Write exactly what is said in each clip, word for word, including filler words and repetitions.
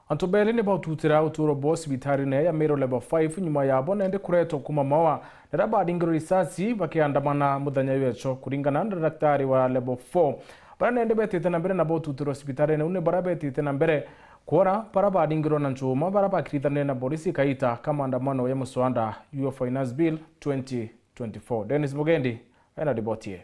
Antu beeri ni baututira uturo bwao cibitarine ya Meru Level five nyuma yabo nende kuretwa kuma Maua riria baringirwe risasi bakiandamana muthenya jwecho. Kuringana na daktari wa Level four, baria nende betite na mbere na baututirwa cibitarine iu ni baria betite na mbere kwora baria baringirwe na nchuma baria bakirithanire na borisi kaita ka maandamano ya muswada jwa Finance Bill twenty twenty-four. Dennis Mugendi ena riboti ii.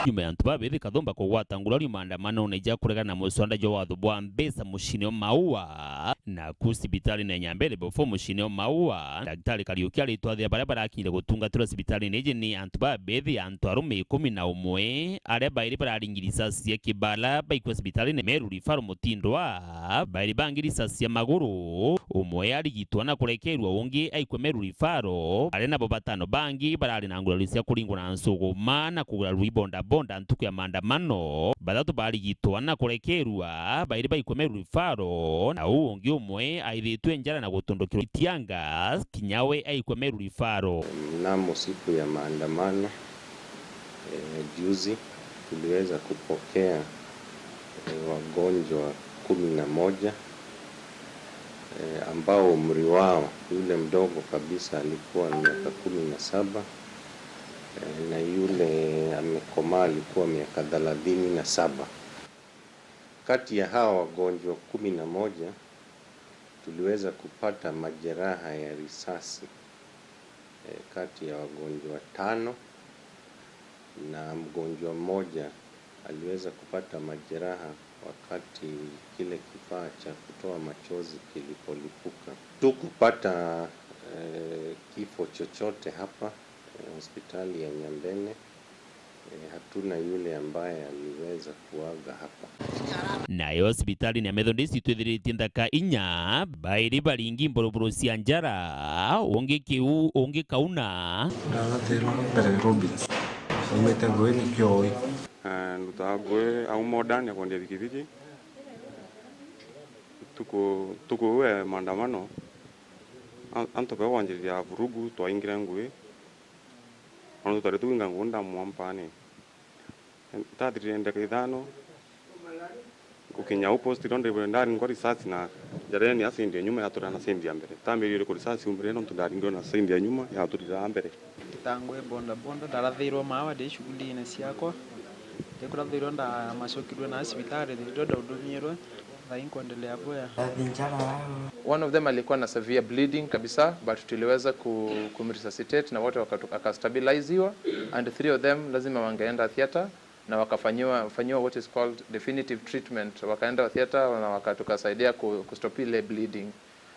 Nyuma ya antu babethi kathumba kugwata ngurari maandamanone ja kuregana na muswada jwa watho bwa mbeca muciine o Maua, naku cibitarine ya Nyambere Level four muciine o Maua, Daktari Kariuki aritwathia baria barakinyire gutungatirwa cibitarine iji ni antu babethi, antu arume ikumi na umwe, aria bairi bararingi risasi cia kibara baikua cibitarine Meru Referral Mutindwa, bairi bangi risasi cia maguru, umwe arigitwa na kurekerua, ungi aikua Meru Referral, aria nabo batano bangi barari na ngurari cia kuringwa na nsuguma na kugurarua i bodaboda ntuku ya maandamano, bathatu barigitwa na kurekerua, bairi baikua Meru Referral, na uu ungi umwe aithitue njara na gutundukirwa tear gas, kinya we aikua Meru Referral. Mnamo siku ya maandamano, eh, juzi, tuliweza kupokea, eh, wagonjwa kumi na moja, eh, ambao umri wao, yule mdogo kabisa alikuwa miaka kumi na saba, eh, na yule amekomaa alikuwa miaka thelathini na saba. Kati ya hawa wagonjwa kumi na moja, tuliweza kupata majeraha ya risasi, eh, kati ya wagonjwa tano, na mgonjwa mmoja aliweza kupata majeraha wakati kile kifaa cha kutoa machozi kilipolipuka. Tukupata, eh, kifo chochote hapa, eh, hospitali ya Nyambene. Eh, hatuna yule ambaye aliweza kuaga hapa. Nayo cibitarine ya Methodist itwithiritie nthaka inya, bairi baringi mburuburu cia njara, ungi kiu, ungi kauna. Ndathirwa mbere Robins. Aumite Ngui nikio ui. Eh, ndutaga Ngui auma Odani akwendia bikibiki. Tuku, tuku we maandamano. An-, antu bagwanjiriria vurugu, twaingire Ngui. Ona tutari tuinga Ngui ndamwa mpaani. Ndathirire ndeka ithano, gukinya au post rio ndari, ndaringwa risasi na njarene ya side ya nyuma yaturira na side ya mbere. Tambiririe ku risasi umbire nontu ndaringirwe na side ya nyuma yaturira mbere. Tangwe boda boda, ndarathiirwe maawa ndi shughulini ciakwa. Ndikurathiirwe ndamacokirwe na cibitari, ndio ndaudumirwe. Thaa hii nkuendelea bwega. Ndathi njara yao. One of them alikuwa na severe bleeding kabisa, but tuliweza ku-, kumresuscitate na wote wakatu-, akastabiliziwa, and three of them lazima wangeenda theater na wakafanyiwa, fanyiwa what is called definitive treatment. Wakaenda theater na waka-, tukasaidia ku-, kustop ile bleeding.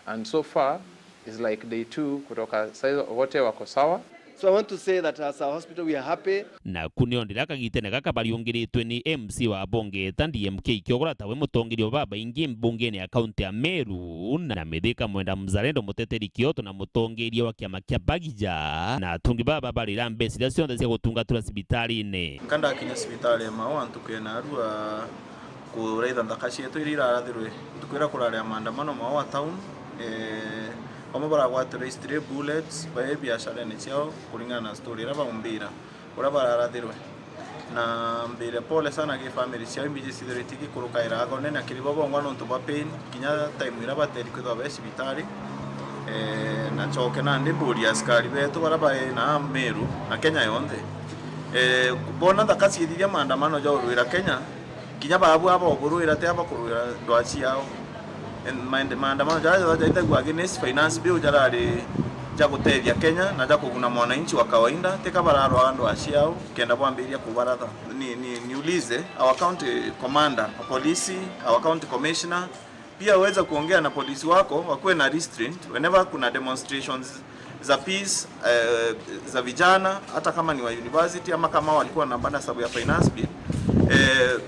And so far, it's like day two kutoka saizo, wote wako sawa. So I want to say that as a hospital we are happy. Naku nio ndira kagitene gaka bariungiritwe ni M C wa bunge ta D M K Kiogora tawe mutongeria wa babaingi mbungene ya kaunti ya Meru, na Mithika Mwenda Mzalendo muteteri kioto na mutongeria wa kiama kia Bagija, na atungi baba barira mbeca iria cionthe cia gutungatirwa cibitarine. Nka ndakinya cibitari ya Maua ntuku ya narua, kuraitha nthaka cietu iria irarathirwe ntuku iria kurari ya maandamano Maua town. Eh, bamwe baragwatirwe stray bullets bai biacarene ciao, kuringana na story iria baumbira uria bararathirwe. Na mbire pole sana ki family ciao, imbiji cithirite igikurukaira agonene akiri bo bongwa nontu bwa pain, kinya time iria bateri kwithwa be cibitari. Eh, na ncoke nandi mburia askari betu baria bai na Meru na Kenya yonthe. Eh, bona nthaka ciithiria maandamano ja urwira Kenya, kinya babu aba uburwira ti aba kurwira ndwaa ciao. And maende-, maandamano jaria jaithaguo against finance bill jarari ja gutethia Kenya na ja kuguna mwananchi wa kawaida, tika bararwaa ndwaa ciao kenda bwambiria kubaratha. Ni, ni, niulize our county commander wa polisi, our county commissioner, pia uweze kuongea na polisi wako wakuwe na restraint whenever kuna demonstrations za peace, eh, za vijana, hata kama ni wa university ama kama walikuwa na bana sababu ya finance bill. Eh,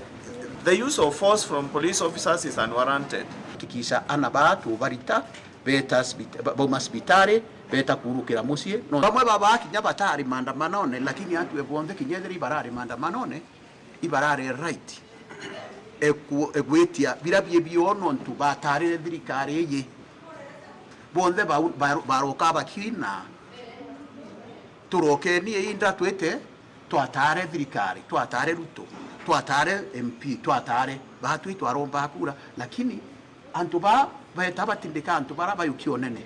the use of force from police officers is unwarranted. Hakikisha ana baa tubarita, beta cibit-, ba-, bauma cibitari, beta kuurukira mucii. No, bamwe baba kinya batari maandamanone, lakini antu bonthe kinya ethira ibarari maandamanone, ibarari right eku-, egwitia bira bie bio nontu batarire thirikari iji. Bonthe bau-, bar-, baroka bakina, turokeni inda twite, twatare thirikari, twatare Ruto, twatare M P, twatare batwi twaromba kura, lakini Antu ba beeta batindika antu bara bayukia unene.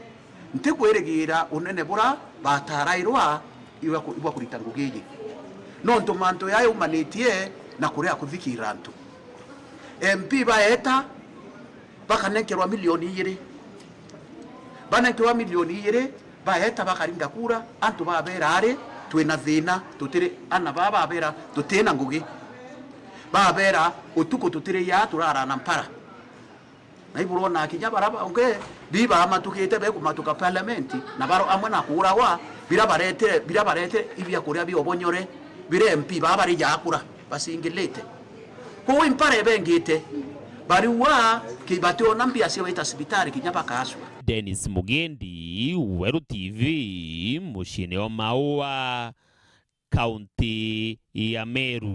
Ntikwirigiira unene bura batarairwa ibwa ku-, ibwa kurita ngugi iji. Nontu mantu jaa jaumanitie na kuria kuthikirira antu. M P baeta bakanenkerwa milioni ijiri. Banenkerwa milioni ijiri, baeta bakaringa kura, antu babera ari, "Twina thina, tutiri," ana baa babera, "Tutina ngugi." Babera, "Utuku tutiri yaa, turara na mpara." Na iburona kinya bara bangi, bi bamatukite bekumatuka parliament, na baro amwe na kuuragwa, bira baretire, bira baretire ibia kuria biobonyore, bira M P baa bari jakura, basingilite. Kwou impara ibengite, bariua, ki-, bationa mbia cia gwita cibitari kinya bakacua. Dennis Mugendi, Weru T V, muciine o Maua, kaunti ya Meru.